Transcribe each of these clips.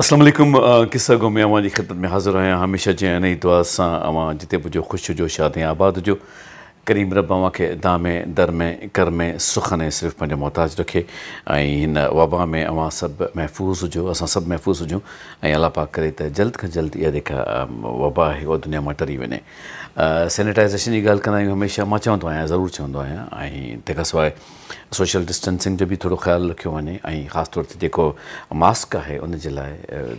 اسلام عليڪم قصه گو ۾ اوهان جي خدمت ۾ حاضر آهيان هميشه جيان انهي دعا سان اوهان جتي به هجو خوش هجو شاد ۽ آباد هجو ڪريم رب اوهان کي دا ۾ در ۾ ڪر ۾ سخن ۽ صرف پنهنجو محتاج رکي ۽ هن وبا ۾ اوهان سڀ محفوظ هجو اسان سڀ محفوظ هجون ۽ الله پاڪ ڪري ته جلد کان جلد اها جيڪا وبا آهي اها دنيا مان ٽري وڃي سينيٽائزيشن جي ڳالهه ڪندا آهيون هميشه مان چوندو آهيان ضرور چوندو آهيان ۽ تنهن کان سواء سوشل ڊسٽنسنگ جو به ٿورو خيال رکيو وڃي ۽ خاص طور تي جيڪو ماسڪ آهي ان جي لاء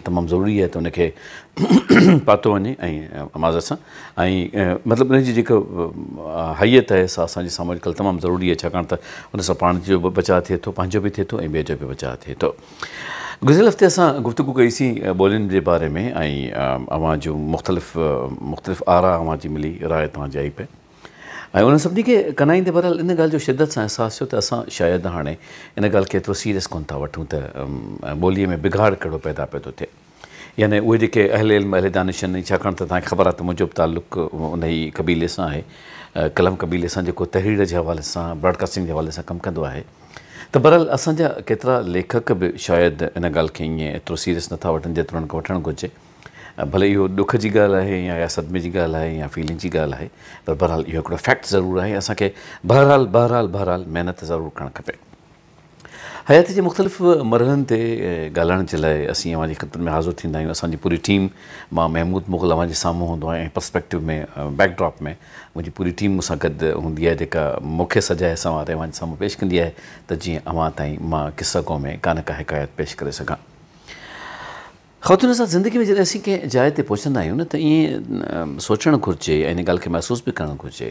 تمام ضروري آهي ته ان کي پاتو وڃي ۽ معذرت سان ۽ مطلب ان جي جيڪا هيئت آهي سا اسان جي سامهون اڄڪلهه تمام ضروري آهي ڇاڪاڻ ته ان سان پاڻ جو به بچاء ٿئي ٿو پنهنجو به ٿئي ٿو ۽ ٻئي جو به بچاء ٿئي ٿو. گذريل هفتي اسان گفتگو ڪئي سين ٻولين جي باري ۾ ۽ اوهان جون مختلف مختلف آرا اوهان جي ملي راء توهان جي آئي پئي. ۽ انهن سڀني کي ڪنائيندي بهرحال ان ڳالهه جو شدت سان احساس ٿيو ته اسان شايد هاڻي ان ڳالهه کي ايترو سيريس ڪونه ٿا وٺون ته ٻوليء ۾ بگاڙ ڪهڙو پيدا پيو ٿو ٿئي. يعني اهي جيڪي اهل علم اهل دانش آهن ۽ ڇاڪاڻ ته توهان کي خبر آهي ته منهنجو به تعلق انهي قبيلي سان آهي قلم قبيلي سان جيڪو تحرير جي حوالي سان براڊڪاسٽنگ جي حوالي سان ڪم ڪندو آهي ته بهرحال اسان جا ڪيترا ليکڪ به شايد ان ڳالهه کي ائين ايترو سيريس نٿا وٺن جيترو انهن کي وٺڻ گهرجي. ڀلي اهو ڏک جي ڳالهه آهي يا صدمي جي ڳالهه آهي يا فيلنگ جي ڳالهه آهي پر بهرحال اهو هڪڙو فيڪٽ ضرور آهي اسان کي بهرحال بهرحال بهرحال محنت ضرور ڪرڻ کپي. حياتي جي مختلف مرحلن تي ڳالهائڻ جي لاء اسين اوهان جي خدمت ۾ حاضر ٿيندا آهيون اسان جي پوري ٽيم مان محمود مغل اوهان جي سامهون هوندو آهي ۽ پرسپيڪٽو ۾ بيڪ ڊراپ ۾ منهنجي پوري ٽيم مون سان گڏ هوندي آهي جيڪا مون کي سجائي سنواري اوهان جي سامهون پيش ڪندي آهي ته جيئن اوهان تائين مان قصه گو ۾ ڪا نه ڪا حڪايت پيش ڪري سگهان. خواتين حضرات زندگي ۾ جڏهن اسين ڪنهن جاء تي پهچندا آهيون نه ته ائين سوچڻ گهرجي ۽ ان ڳالهه کي محسوس به ڪرڻ گهرجي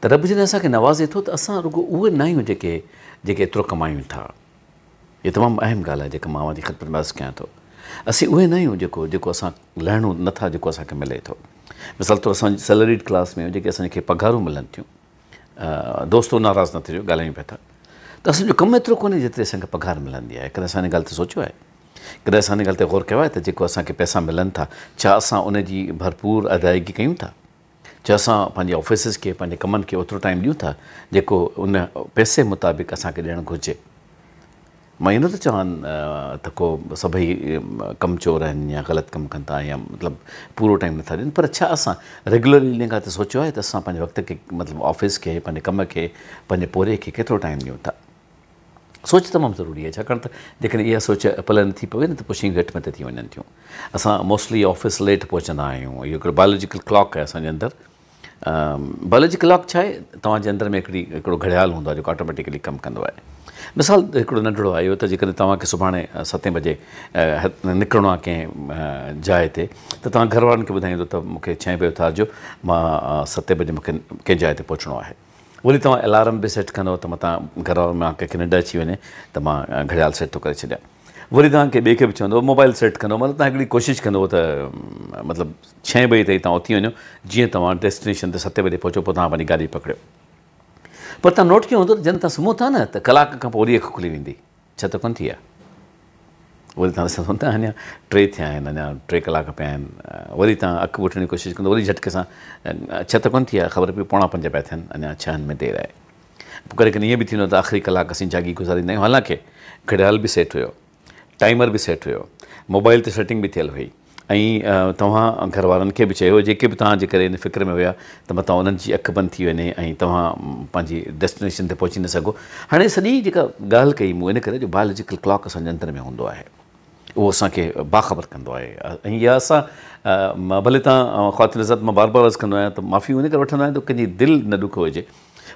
ته رب جڏهن اسان کي نوازي ٿو ته اسان رڳو اهي نه آهيون جيڪي جيڪي ايترو ڪمايون ٿا. هي تمام اهم ڳالهه آهي جيڪا مان اوهان جي خدمت ۾ عرض ڪيان ٿو. اسين اهي نه آهيون جيڪو جيڪو اسان لهڻو نه ٿا جيڪو اسان کي ملي ٿو. مثال طور اسان سيلريڊ ڪلاس ۾ آهيون جيڪي اسان کي پگهارون ملن ٿيون. دوستو ناراض نه ٿجو ڳالهايون پيا ٿا ته اسان جو ڪم ايترو ڪونهي جيتري اسان کي پگهار ملندي آهي. ڪڏهن اسان ان ڳالهه تي سوچيو آهي؟ ڪڏهن اسان ان ڳالهه تي غور ڪيو آهي ته جيڪو اسان کي پئسا ملن ٿا ڇا اسان ان جي ڀرپور ادائگي ڪيون ٿا؟ ڇا اسان پنهنجي آفيسز کي پنهنجي ڪمن کي اوترو ٽائيم ڏيون ٿا جيڪو ان پئسي مطابق اسان کي ڏيڻ گهرجي؟ مان اهو نٿو چوان ته ڪو سڀئي ڪم چور آهن يا غلط ڪم ڪن ٿا يا مطلب پورو ٽائيم نٿا ڏين پر ڇا اسان ريگيولرلي ان ڳالهه تي سوچيو آهي ته اسان پنهنجي وقت کي مطلب آفيس کي پنهنجي ڪم کي پنهنجي پورهيي کي ڪيترو ٽائيم ڏيون ٿا؟ سوچ تمام ضروري آهي ڇاڪاڻ ته جيڪڏهن اها سوچ پلئه نه ٿي پوي نه ته پوء شيون هيٺ مٿي ٿي وڃن ٿيون. اسان موسٽلي آفيس ليٽ پهچندا آهيون اهو هڪڙو بايولوجيڪل ڪلاڪ آهي اسان جي اندر بايولوجيڪل ڪلاڪ ڇا آهي توهان جي اندر ۾ هڪڙي هڪڙو گهڙيال هوندو آهي جيڪو آٽوميٽيڪلي ڪم ڪندو آهي مثال هڪڙو ننڍڙو آهي اهو ته جيڪڏهن توهان کي سڀاڻي ستين بجي نڪرڻو آهي ڪنهن جاء تي ته توهان گهر وارن کي ٻڌائيندو ته مون کي ڇهين بجي اٿارجو مان ستين بجي مون کي ڪنهن جاء تي پهچڻو آهي وري توهان الارم به سيٽ ڪندؤ ته متان گهر وارن مان ڪنهن کي ننڊ اچي وڃي ته مان گهڙيال سيٽ ٿو ڪري ڇڏيان. وري توهان ڪنهن ٻئي کي به چوندؤ موبائل سيٽ ڪندؤ مطلب توهان هڪڙي ڪوشش ڪندؤ ته مطلب ڇهين بجي تائين توهان اٿي وڃو جيئن توهان ڊيسٽينيشن تي ستين بجي پهچو پوء توهان پنهنجي گاڏي پڪڙيو. پر توهان نوٽ ڪيو هوندو ته جڏهن توهان سمهو ٿا نه ته ڪلاڪ کان پوء وري اک کلي ويندي. ڇهه ته ڪونه ٿي آهي. وري توهان ڏسندؤ ته اڃا ٽي ٿيا آهن، اڃا ٽي ڪلاڪ پيا آهن. وري توهان اک ٻوٽڻ جي ڪوشش ڪندؤ، وري جهٽڪي سان ڇهه ته ڪونه ٿي آهي، خبر پئي پوڻا پنج پيا ٿين، اڃا ڇهن ۾ دير آهي. پوء ڪڏهن ڪڏهن ائين به ٿيندو آهي ته آخري ڪلاڪ اسين جاڳي گذاريندا آهيون، حالانڪه گهڙيال به سيٽ هيو، ٽائيمر به سيٽ هيو، موبائل تي سيٽنگ به ٿيل هئي. ۽ توهان گهر وارن کي به چيو جيڪي به توهان جي ڪري ان فڪر ۾ هيا ته متان انهن جي اک بند ٿي وڃي ۽ توهان پنهنجي ڊيسٽينيشن تي پهچي نه سگهو. هاڻي سڄي جيڪا ڳالهه ڪئي مون ان ڪري جو بايولاجيڪل ڪلاڪ اسان جي اندر ۾ هوندو آهي اهو اسان کي باخبر ڪندو آهي ۽ اها اسان ڀلي توهان خواتين حضرات مان بار بار عرض ڪندو آهيان ته معافي ان ڪري وٺندو آهيان ته ڪنهن جي دل نه ڏک هجي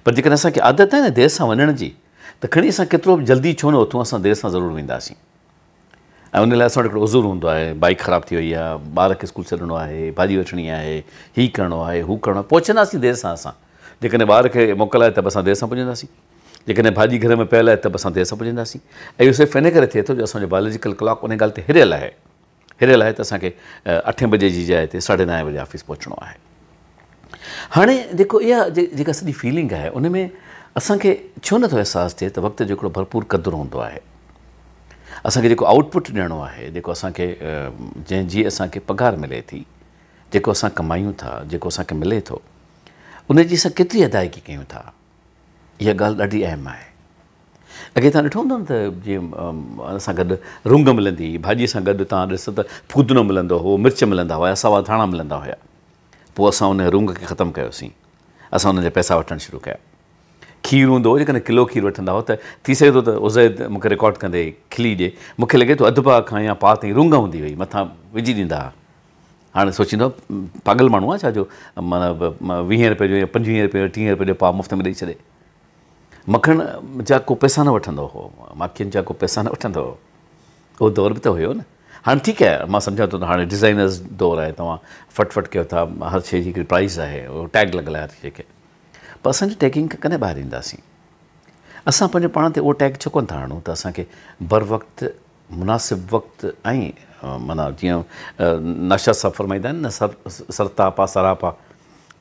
پر جيڪڏهن اسان کي عادت آهي نه دير سان وڃڻ جي ته کڻي اسان ڪيترو به جلدي ڇو نه اٿون اسان دير سان ضرور وينداسين. ۽ ان لاء اسان وٽ هڪڙو عذر هوندو آهي، بائيڪ خراب ٿي وئي آهي، ٻار کي اسڪول ڇڏڻو آهي، ڀاڄي وٺڻي آهي، هي ڪرڻو آهي، هو ڪرڻو آهي، پهچنداسين دير سان اسان، جيڪڏهن ٻار کي موڪل آهي ته به اسان دير سان پڄنداسين، جيڪڏهن ڀاڄي گهر ۾ پيل آهي ته به اسان دير سان پڄنداسين ۽ اهو صرف ان ڪري ٿئي ٿو جو اسان جو بايولاجيڪل ڪلاڪ ان ڳالهه تي هريل آهي، هريل آهي ته اسان کي اٺين بجي جي جاء تي ساڍي نائين بجي آفيس پهچڻو آهي. هاڻي جيڪو اها جيڪا سڄي فيلنگ آهي ان ۾ اسان کي ڇو نٿو احساس ٿئي ته وقت جو هڪڙو ڀرپور قدر هوندو آهي. اسان کي جيڪو آئوٽ پٽ ڏيڻو آهي، جيڪو اسان کي جنهن جي اسان کي پگهار ملي ٿي، جيڪو اسان ڪمايون ٿا، جيڪو اسان کي ملي ٿو، ان جي اسان ڪيتري ادائگي ڪيون ٿا، اها ڳالهه ڏاڍي اهم آهي. اڳي توهان ڏٺو هوندو نه ته جيئن ان سان گڏ رونگ ملندي هئي، ڀاڄيء سان گڏ توهان ڏسو ته ڦودنو ملندو هو، مرچ ملندا هيا، ساوا ڌاڻا ملندا هيا. پوء اسان ان رونگ کي ختم ڪيوسين. اسان انهن جا پئسا وٺڻ شروع ڪيا. کير هوندو هو، جيڪڏهن ڪلو کير وٺندا هئا ته ٿي سگهي ٿو ته عزيد مون کي رڪارڊ ڪندي کلي ڏي. مون کي لڳي ٿو اڌ پاء کان يا پاء تائين رونگ هوندي هئي، مٿان وجهي ڏيندا هئا. هاڻي سوچيندو پاڳل ماڻهو آهي ڇا جو معنيٰ ويهين رپئي جو يا پنجويهين رپئي جو ٽيهين رپئي جو پاء مفت ۾ ڏئي ڇڏي. مکڻ جا ڪو پئسا نه وٺندو هو، ماکين جا ڪو پئسا نه وٺندو هو. اهو دور به ته هيو نه. هاڻي ٺيڪ آهي مان سمجهان ٿو ته هاڻي ڊزائنرز دور آهي، توهان فٽ فٽ ڪيو ٿا، هر شيء جي هڪڙي پرائس آهي، اهو ٽيگ لڳل آهي هر شيء کي. پر اسان جي ٽيگنگ کان ڪڏهن ٻاهر اينداسين؟ اسان پنهنجو پاڻ تي اهو ٽيگ ڇو ڪونه ٿا هڻون ته اسان کي بروقت مناسب وقت ۽ معنيٰ جيئن ناشاد صاحب فرمائيندا آهن نه سر سرتاپا سراپا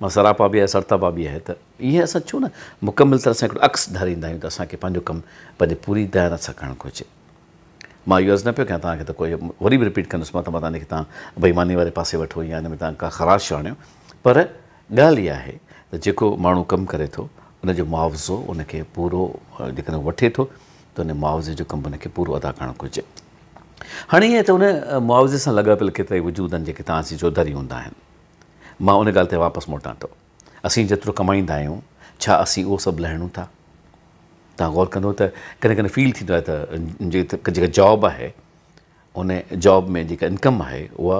معنيٰ سراپا به آهي سرتاپا به آهي ته ائين اسان ڇو نه مڪمل طرح سان هڪڙو عڪس ڌاريندا آهيون ته اسان کي پنهنجو ڪم پنهنجي پوري ديانت سان ڪرڻ گهرجي. مان اهو عرض نه پيو ڪيان توهان کي ته ڪوئي وري به رپيٽ ڪندس مان ته متان ان کي توهان بي ايماني واري پاسي وٺو يا ان ۾ توهان ڪا خراش آڻيو پر ڳالهه اها آهي ته جيڪو ماڻهو ڪم ڪري ٿو ان جو معاوضو ان کي پورو جيڪڏهن وٺي ٿو ته ان معاوضي جو ڪم ان کي پورو ادا ڪرڻ گهرجي. هاڻي ائين ته ان معاوضي سان لاڳاپيل ڪيترائي وجود آهن جيڪي توهان جي چوڌاري هوندا آهن. مان ان ڳالهه تي واپس موٽان ٿو. اسين جيترو ڪمائيندا آهيون، ڇا اسين اهو سڀ لهڻون ٿا؟ توهان غور ڪندو ته ڪڏهن ڪڏهن فيل ٿيندو آهي ته جيڪا جاب آهي ان جاب ۾ جيڪا انڪم آهي اها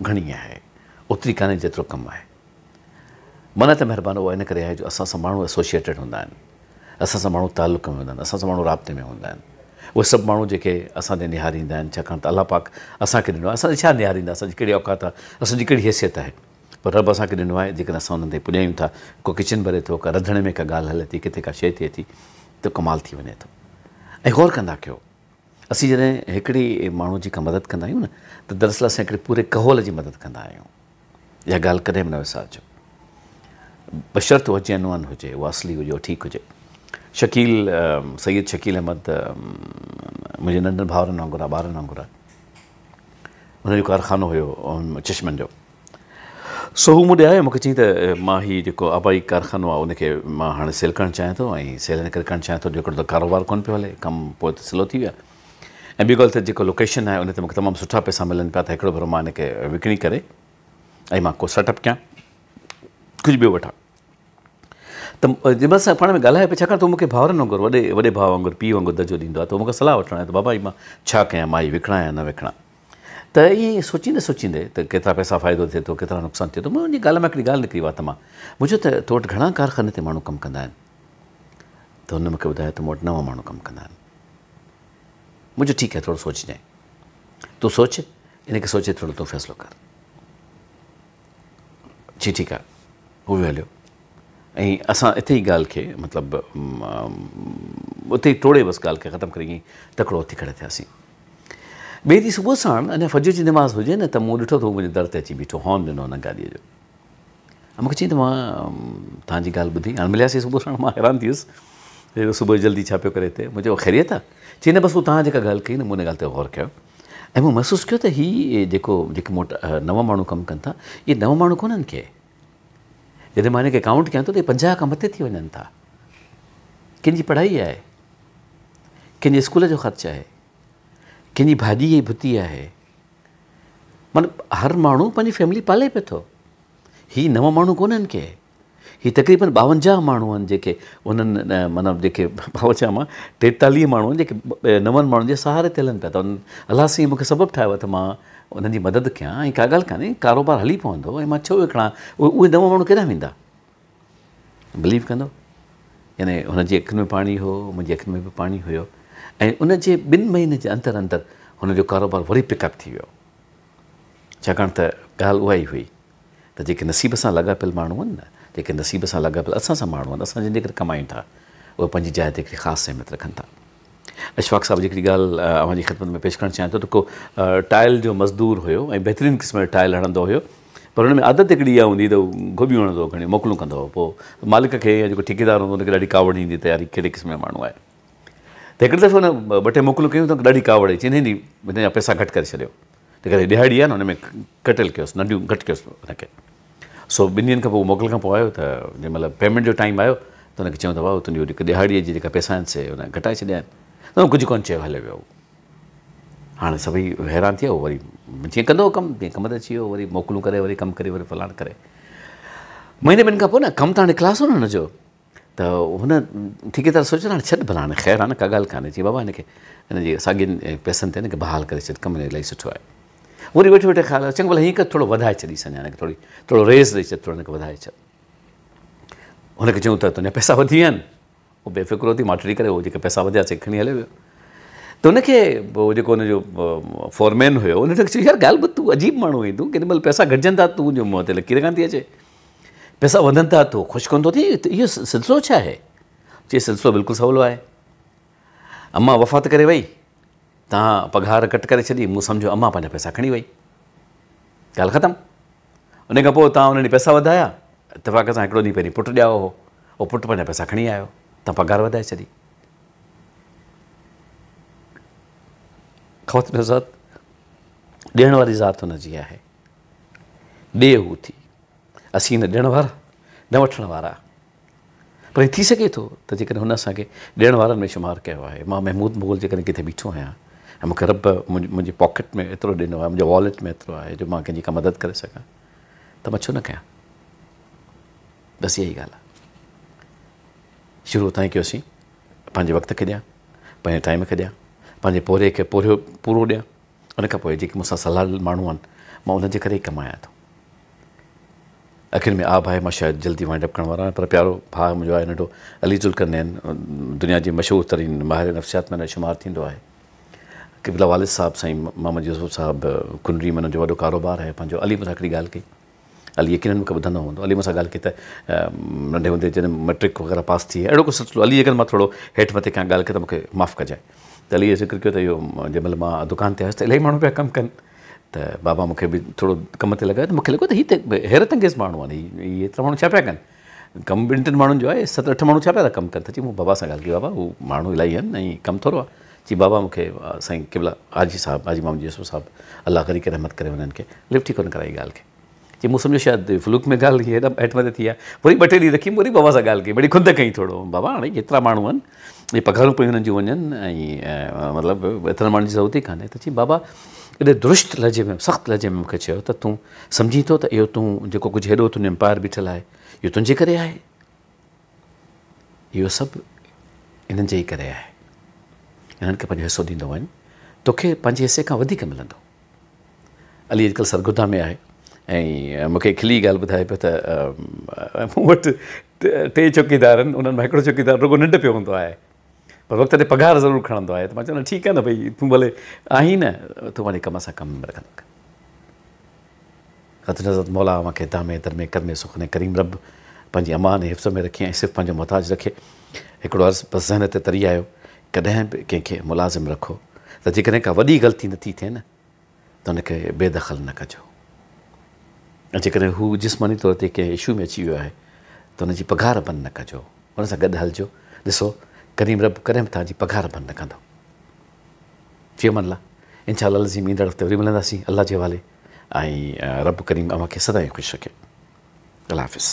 گهڻي آهي، اوتري ڪانهي جيترو ڪم آهي. معنيٰ ته مهربان اها ان ڪري آهي جو اسان سان ماڻهو ايسوسيئيٽيڊ هوندا آهن، اسان سان ماڻهو تعلق ۾ هوندا آهن، اسان سان ماڻهو رابطي ۾ هوندا آهن. اهي سڀ ماڻهو جيڪي اسان ڏي نهاريندا آهن، ڇاڪاڻ ته الله پاڪ اسان کي ڏنو آهي، اسان ڏي ڇا نهاريندا، اسان جي ڪهڙي اوقات آهي، اسان جي ڪهڙي حيثيت آهي، پر رب اسان کي ڏنو آهي، جيڪڏهن اسان انهن تائين پڄايون ٿا، ڪو ڪچن ڀري ٿو، ڪا رڌڻي ۾ ڪا ڳالهه هلي ٿي، ڪٿي ڪا شيء ٿئي ٿي ته ڪمال ٿي وڃي ٿو. ۽ غور ڪندا ڪيو. اسين جڏهن هڪڙي ماڻهو جي ڪا مدد ڪندا آهيون نه ته دراصل اسين هڪڙي پوري ڪهول جي مدد ڪندا آهيون. اها ڳالهه ڪڏهن به نه وسارجو. بشرط اها جينوئن هجي، اها اصلي هجي، اها ٺيڪ هجي. شڪيل، سيد شڪيل احمد منهنجي ننڍن ڀائرن وانگر آهي، ٻارن وانگر آهي. هن جو ڪارخانو هيو چشمن جو. سو هو مون ڏي آيو، مون کي چيائين ته مان هي جيڪو آبائي ڪارخانو آهي ان کي مان هاڻي سيل ڪرڻ چاهيان ٿو ۽ سيل ان ڪري ڪرڻ چاهيان ٿو جو هڪڙو ته ڪاروبار ڪونه پيو هلي، ڪم پوء ته سلو ٿي ويو آهي ۽ ٻي ڳالهه ته جيڪو لوڪيشن آهي ان تي مون کي تمام سٺا پئسا ملن پيا ته هڪڙو ڀيرو مان ان کي وڪڻي ڪري ۽ مان ڪو سيٽ اپ ڪيان ڪجهه ٻيو وٺان. ته جنهن مهل اسان پاڻ ۾ ڳالهايو پئي ڇاڪاڻ ته هو مون کي ڀائرن وانگر وڏي وڏي ڀاء وانگر پيء وانگر درجو ڏيندو آهي ته هو مون کان صلاح وٺڻ آيو ته بابا هي مان ڇا ڪيان مان هي وڪڻان يا نه وڪڻان. ته ائين ئي سوچيندي سوچيندي ته ڪيترا پئسا فائدو ٿئي ٿو ڪيترا نقصان ٿئي ٿو منهنجي ڳالهه مان هڪڙي ڳالهه نڪري وات مان مون چيو ته تو وٽ گهڻا ڪارخاني تي ماڻهو ڪم ڪندا آهن ته هن مون کي ٻڌايو ته مون وٽ نو ماڻهو ڪم ڪندا آهن مون چيو ٺيڪ آهي ٿورو سوچجانء تون سوچ ان کي سوچي ٿورو تون فيصلو ڪر چي ٺيڪ آهي هو ويو هليو ۽ اسان اتي ئي ڳالهه کي مطلب اتي ئي ٽوڙي بس ڳالهه کي ختم ڪري ائين تڪڙو اٿي کڙا ٿياسين ٻئي ڏينهن صبح ساڻ اڃا فجر جي نماز هجي نه ته مون ڏٺو ته هو منهنجي در تي اچي بيٺو، هارن ڏنو هن گاڏيء جو. مون کي چيائين ته مان توهان جي ڳالهه ٻڌي، هاڻي ملياسين صبح ساڻ، مان حيران ٿي ويس ته ايڏو صبح جو جلدي ڇا پيو ڪري هتي؟ مون چيو خيريت آ؟ چيائين نه بس هو توهان جيڪا ڳالهه ڪئي نه مون ان ڳالهه تي غور ڪيو ۽ مون محسوس ڪيو ته هي جيڪو جيڪي مون وٽ نو ماڻهو ڪم ڪن ٿا اهي نو ماڻهو ڪونهن ڪي. جڏهن مان هن کي ڪائونٽ ڪيان ٿو ته اهي 50 کان مٿي ٿي وڃن ٿا. ڪن جي پڙهائي آهي، ڪن جي اسڪول جو خرچ آهي. ڪنهن جي ڀاڄي ۽ ڀتي آهي. معنيٰ هر ماڻهو پنهنجي فيملي پالي پيو ٿو. هي نو ماڻهو ڪونهن ڪي. هي تقريبن 52 ماڻهو آهن جيڪي انهن معنيٰ جيڪي 52 مان 43 ماڻهو آهن جيڪي نون ماڻهن جي سهاري تي هلن پيا ٿا. الله سائين مون کي سبب ٺاهيو آهي ته مان انهن جي مدد ڪيان ۽ ڪا ڳالهه ڪانهي ڪاروبار هلي پوندو ۽ مان ڇو وڪڻان اهي نو ماڻهو ڪيڏانهن ويندا؟ بليو ڪندو يعني هن جي اکين ۾ پاڻي هو منهنجي اکين ۾ به پاڻي هيو ۽ ان جي ٻن مهينن جي اندر اندر هن جو ڪاروبار وري پڪ اپ ٿي ويو ڇاڪاڻ ته ڳالهه اها ئي هئي ته جيڪي نصيب سان لاڳاپيل ماڻهو آهن نه جيڪي نصيب سان لاڳاپيل اسان سان ماڻهو آهن اسان جن جي ڪري ڪمايون ٿا اهي پنهنجي جاء تي هڪڙي خاص اهميت رکن ٿا اشفاق صاحب جي هڪڙي ڳالهه اوهان جي خدمت ۾ پيش ڪرڻ چاهيان ٿو ته ڪو ٽائل جو مزدور هيو ۽ بهترين قسم جو ٽائل هڻندو هيو پر هن ۾ عادت هڪڙي اها هوندي ته هو گهوٻيون هڻندو هو گهڻيون موڪلون ڪندو هو پوء مالڪ کي يا جيڪو ٺيڪيدار هوندو هن کي ڏاڍي ڪاوڙ ايندي ته يار هي ڪهڙي قسم جو ماڻهو آهي ته هڪڙي دفعي هن ٻه ٽي موڪلون ڪيون ته ڏاڍي ڪاوڙ آئي چي هن جا پئسا گهٽ ڪري ڇڏيو تنهن ڪري ڏهاڙي آهي نه هن ۾ ڪٽيل ڪيوس ننڍيون گهٽ ڪيوس هن کي سو ٻن ڏينهن کان پوء موڪل کان پوء آيو ته جنهن مهل پيمينٽ جو ٽائيم آيو ته هن کي چيائون ته ڀائو تنهنجو جيڪي ڏهاڙيء جي جيڪا پئسا آهن سي هن گهٽائي ڇڏيا آهن. ته هن ڪجهه ڪونه چيو هليو ويو. هاڻي سڀئي حيران ٿي ويا وري جيئن ڪندو هو ڪم تيئن ڪم تي اچي ويو وري موڪلون ڪري وري ڪم ڪري وري فلاڻ ڪري. مهيني ٻن کان پوء نه ڪم ته هاڻي خلاص هو نه هن جو ته هن ٺيڪيدار سوچيو ته هاڻي ڇڏ ڀلا هاڻي خير آهي نه ڪا ڳالهه ڪانهي چي بابا هن کي هن جي ساڳين پئسن تي هن کي بحال ڪري ڇڏ ڪم هن جو الاهي سٺو آهي. وري ويٺي ويٺي خيال آيو چڱو ڀلا هيئن ڪر ٿورو وڌائي ڇڏيس اڃا هن کي ٿوري ٿورو ريز ڏئي ڇڏ ٿورو هن کي وڌائي ڇڏ. هن کي چيون ته تنهنجا پئسا وڌي ويا آهن. هو بي فڪرو ٿي ماٺڙي ڪري اهي جيڪي پئسا وڌيا سي کڻي هليو ويو. ته هن کي هو جيڪو هن جو فورمين هيو ان کي چيو يار ڳالهه ٻڌ تون عجيب ماڻهو آهين تون ڪيڏي مهل پئسا گهٽجن ٿا تنهنجي منهن تي لڪير ڪانه ٿي اچي پئسا وڌن ٿا تون خوش ڪونه ٿو ٿئين اهو سلسلو ڇا آهي؟ چي سلسلو بلڪل سولو آهي امان وفات ڪري وئي توهان پگهار گهٽ ڪري ڇڏي مون سمجهيو امان پنهنجا پئسا کڻي وئي ڳالهه ختم ان کان پوء توهان ان ڏينهن پئسا وڌايا، اتفاق سان هڪڙو ڏينهن پهرين پٽ ڄائو هو، اهو پٽ پنهنجا پئسا کڻي آيو، توهان پگهار وڌائي ڇڏي. خواتين حضرات ڏيڻ واري ذات هن جي آهي، ڏي هو ٿي، اسين نه ڏيڻ وارا نه وٺڻ وارا. پر ائين ٿي سگهي ٿو ته جيڪڏهن هن اسان کي ڏيڻ وارن ۾ شمار ڪيو آهي، مان محمود مغل جيڪڏهن ڪٿي بيٺو آهيان ۽ مون کي رب منهنجي پاڪيٽ ۾ ايترو ڏنو آهي، منهنجي واليٽ ۾ ايترو آهي جو مان ڪنهن جي ڪا مدد ڪري سگهان ته مان ڇو نه ڪيان؟ بس اها ئي ڳالهه آهي. شروع اتان ئي ڪيوسين، پنهنجي وقت کي ڏيان، پنهنجي ٽائيم کي ڏيان، پنهنجي پورهيي کي پورهيو پورو ڏيان، ان کان پوء جيڪي مون سان سلهاڙيل ماڻهو آهن، مان انهن جي ڪري ئي ڪمايان ٿو. اکين ۾ آب آهي مان شايد جلدي وائنڊ اپ ڪرڻ وارو آهيان پر پيارو ڀاء منهنجو آهي ننڍو علي ذوالقرنين دنيا جي مشهور ترين ماهر نفسيات ۾ شمار ٿيندو آهي قبله والد صاحب سائين محمد يوسف صاحب ڪنري ۾ انهن جو وڏو ڪاروبار آهي پنهنجو علي مون سان هڪڙي ڳالهه ڪئي علي يقينن مون کي ٻڌندو هوندو علي مون سان ڳالهه ڪئي ته ننڍي هوندي جڏهن مئٽرڪ وغيره پاس ٿي اهڙو ڪو سلسلو علي جيڪڏهن مان ٿورو هيٺ مٿي ڪيان ڳالهه کي ته مون کي معاف ڪجانء ته علي ذڪر ڪيو ته اهو جنهن مهل مان دڪان تي آيس ته الاهي ماڻهو پيا ڪم ڪن ته بابا مون کي به ٿورو ڪم تي لڳايو ته مون کي لڳو ته هي ته حيرت انگيز ماڻهو آهن هي هيترا ماڻهو ڇا پيا ڪن ڪم ٻن ٽن ماڻهن جو آهي ست اٺ ماڻهو ڇا پيا ٿا ڪم ڪن ته چي مون بابا سان ڳالهه ڪئي بابا هو ماڻهو الاهي آهن ۽ ڪم ٿورو آهي چي بابا مون کي سائين قبلا حاجي صاحب حاجي محمد يوسف صاحب الله غريق رحمت ڪري انهن کي لفٽ ئي ڪونه ڪرائي ڳالهه کي چي مون سمجهيو شايد فلوڪ ۾ ڳالهه هيڏا هيٺ مٿي ٿي آهي وري ٻه ٽي ڏينهن رکي وري بابا سان ڳالهه ڪئي وري خند ڪئي ٿورو بابا هاڻي هيترا ماڻهو آهن اهي پگهارون پيون هنن جون وڃن ۽ مطلب ايترن ماڻهن جي ضرورت ئي ڪانهي ته چي بابا ايڏي درشت لهجي ۾ سخت لهجي ۾ مون کي چيو ته تون سمجهين ٿو ته اهو تون جيڪو ڪجهه هيڏو تنهنجو امپائر بيٺل آهي اهو تنهنجي ڪري آهي اهو سڀ انهن جي ئي ڪري آهي انهن کي پنهنجو حصو ڏيندو وڃ توکي پنهنجي حصي کان وڌيڪ ملندو علي اڄڪلهه سرگوڌا ۾ آهي ۽ مون کي کلي ڳالهه ٻڌائي پيو ته مون وٽ ٽي چوڪيدار آهن انهن مان هڪڙو چوڪيدار رڳو ننڊ پيو هوندو آهي پر وقت تي پگهار ضرور کڻندو آهي ته مان چوندو ٺيڪ آهي نه ڀئي تون ڀلي آهين نه تون پنهنجي ڪم سان ڪم رکندو ڪر حضرت حضرت مولا اوهان کي دامي درمي ڪرمي سخني ڪريم رب پنهنجي امان ۽ حفظ ۾ رکي ۽ صرف پنهنجو محتاج رکي هڪڙو عرض بس ذهن تي تري آيو ڪڏهن به ڪنهن کي ملازم رکو ته جيڪڏهن ڪا وڏي غلطي نٿي ٿئي نه ته ان کي بي دخل نه ڪجو ۽ جيڪڏهن هو جسماني طور تي ڪنهن اشو ۾ اچي ويو آهي ته ان جي پگهار بند نه ڪجو ان سان گڏ هلجو ڏسو ڪريم رب ڪڏهن به توهان جي پگهار بند نه ڪندو. في امان الله انشاء الله العظيم ايندڙ هفتي وري ملنداسين الله جي حوالي ۽ رب ڪريم اوهان کي سدائين خوش رکي الله حافظ.